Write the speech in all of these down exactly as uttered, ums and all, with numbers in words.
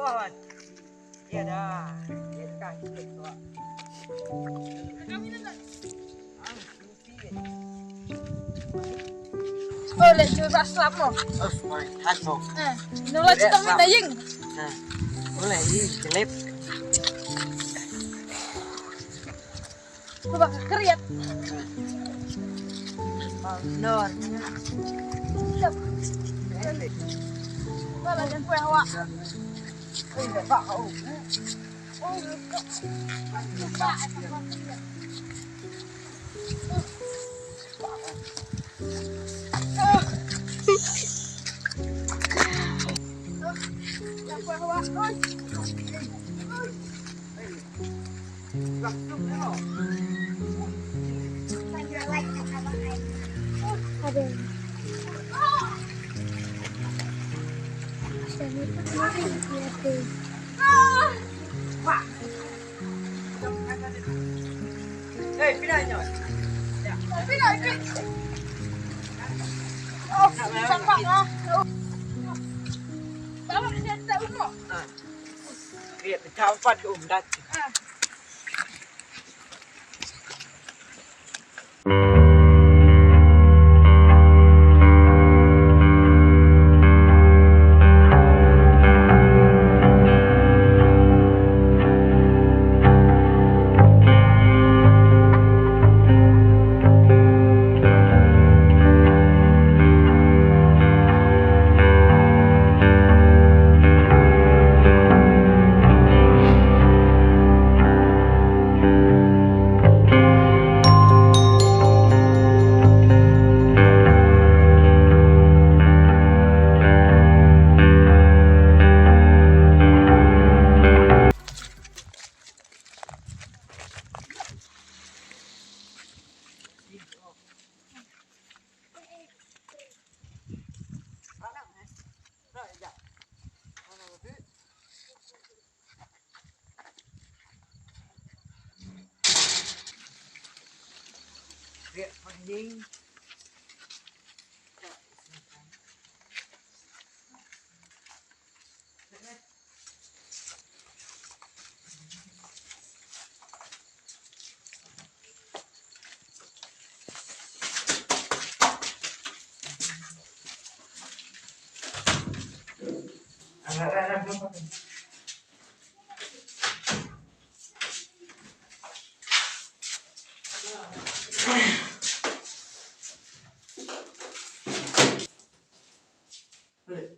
Wan. Ïa da. Ïa ka, ïa ka. Oh, leh jur ba slap mo. Oh, sorry. Hat mo. Eh, nula. Leh, citong slap. Ni na ïing. Eh. Boleh, ïing, jelip. Coba ka kriat. Nor. Siap. Wala jan kue hawa.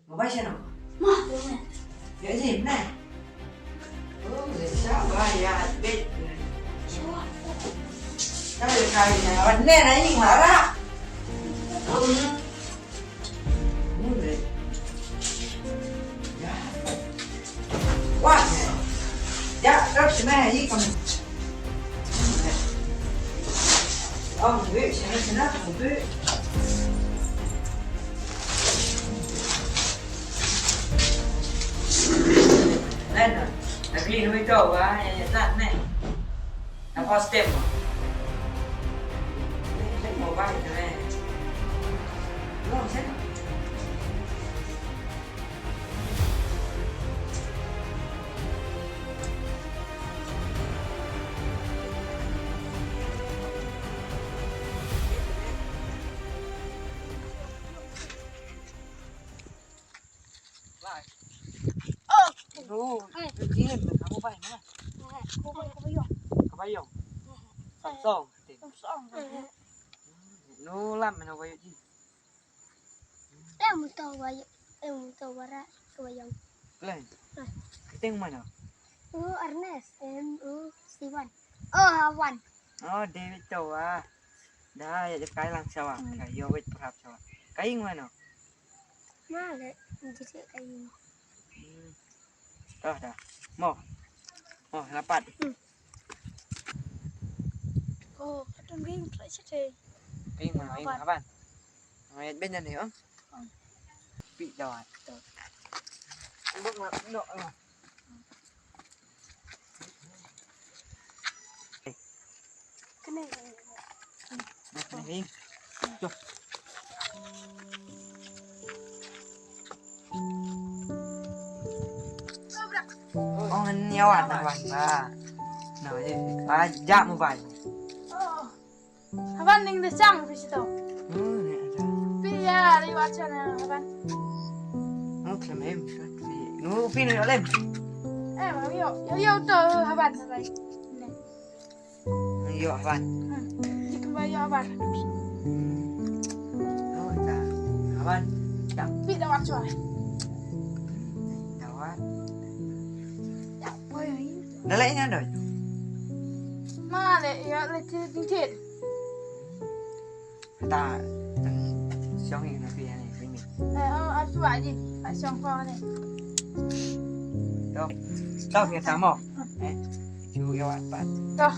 Mo bai sha no? Ma, tu me. Ïa ji, mane? Oh, ïa sha ba ïa bit. Sha. Ka ïa ka ïa. Wan ne na ïing mara. Hmm. Mun de. Ïa. Wah. Ïa, terus sini ïa kamu. Oh, mun de, sini, sini, mun de. Nen, nen. Ugly nui to ba, eh, lat ne. Na first step. Mo ba ito ne. Lo sen. Lai. Oh. Oh. Hai. Jin, kamu bai mana? Hai, aku bai, aku bai yong. Ka bai yong. Samsung. Samsung. No lam mana bai ji. Eh, muto bai, eh, muto bara, ka bai yong. Lai. Hai. Keteng mana? Oh, Ernest, M O C one. Oh, one. Oh, David to wa. Da, ïa kai lang shawa. Hmm. Ka ïa wit prap shawa. Ka ïing mano? Ma le, jiti ka ïing. Hmm. Oh, da. Mo. Mo, rapat. Hmm. Oh, katong ring trai sete. Ring ma ring rapat. Ma ïa ben ni, oh. Hmm. Pi jawat. Buk ma no. Kene. Nah, kene ni. Jom. Ïa wan, ïa wan ba. Na, eh, ba ja mobile. Oh. Haban ning da chang phi sito. Hmm, ïa da. Phi ïa ri wa chana haban. Oh, khlem em, phi. Nu phi nu ïa lem. Eh, ma ïa, ïa, ïa to haban haban. Ne. Ïa haban. Hmm. Dik ba ïa haban. Oh, da. Haban. Da. Phi da wa chwa. Da wa. Da wa. Da leh ïa doi. Ma leh ïa leh ti ti. Ta, tang shong ïa na phi ïa ni, phi ni. Eh, oh, ah, shuwa ji, ah, shong ko ni. To, to, kita mo. Eh, shu ïa wat pat. To.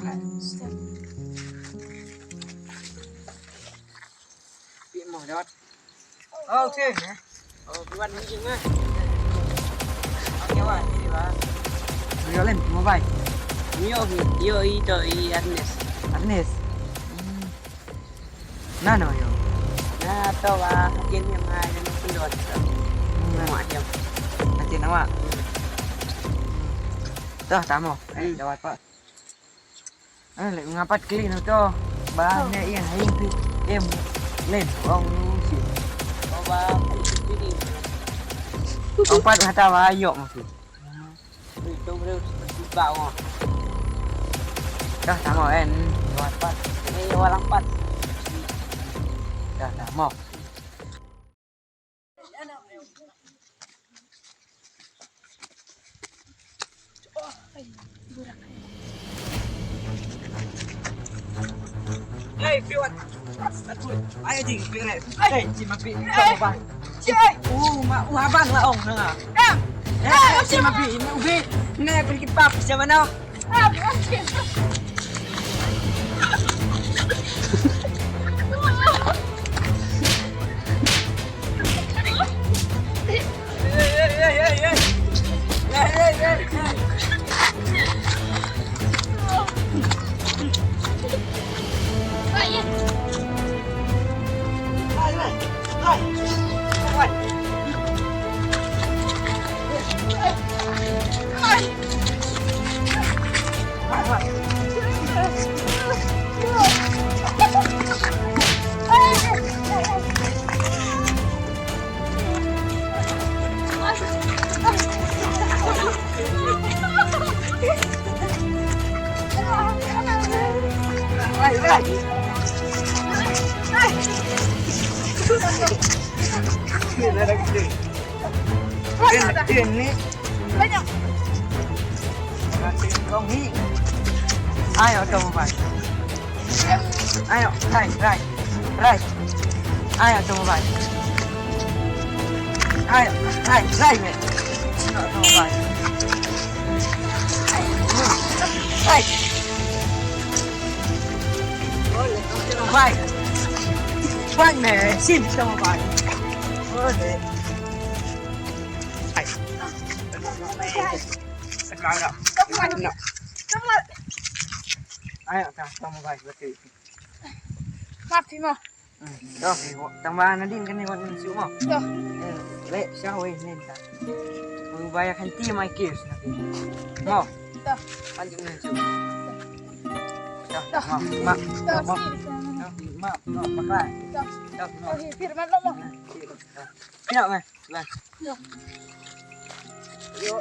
Pi mo dot. Okay. Oh, buat ni je mah. Okay, wah, ni wah. Yo lem, mo bai. Yo, yo, ito, i Ernest. Ernest. Hmm. Na no yo. Na to wa, hakin yang hai, na pendon. Na wa yang. Hakin awak. Dah, tamo. Eh, hmm, jawat pak. Eh, leh nga pat kylli na to. Ba ne ïa ha ïing phi. Em. Len ong nu si. Ba ba. Ong pat hata ba ïoh ma phi. Ui, to breu ba ong. Dah tamo en. Wan pat. Eh, walang pat. Dah tamo. Hey, piwat. Ai, ding, piwat. Hey, cima pi. Hey. Cai. Uh, ma, uh, abang lah ong, ha. Eh, eh, cima pi. Ubi. Ne, pergi pap, siapa nak? Ayo, to mobile. Ayo, rai, rai, rai. Ayo, to mobile. Ayo, rai, rai, me. Ayo, to mobile. Rai. Bai. Bai, me. Sim, to mobile. Bai. Ai. Ayo, ta, to mobile, berarti. Map, Timo. Hmm, to, tang ba nadien kan ni wan shu mo. To. Eh, le, sha wei nen ta. Mu ba ya kan ti mai kis na. Mo. To. An ju nen shu. To, to. Mo, ma, to, mo. To, ma, to, ma klai. To. To, mo. To, hi, firman lo mo. Kina me. Lah. Yo. Yo.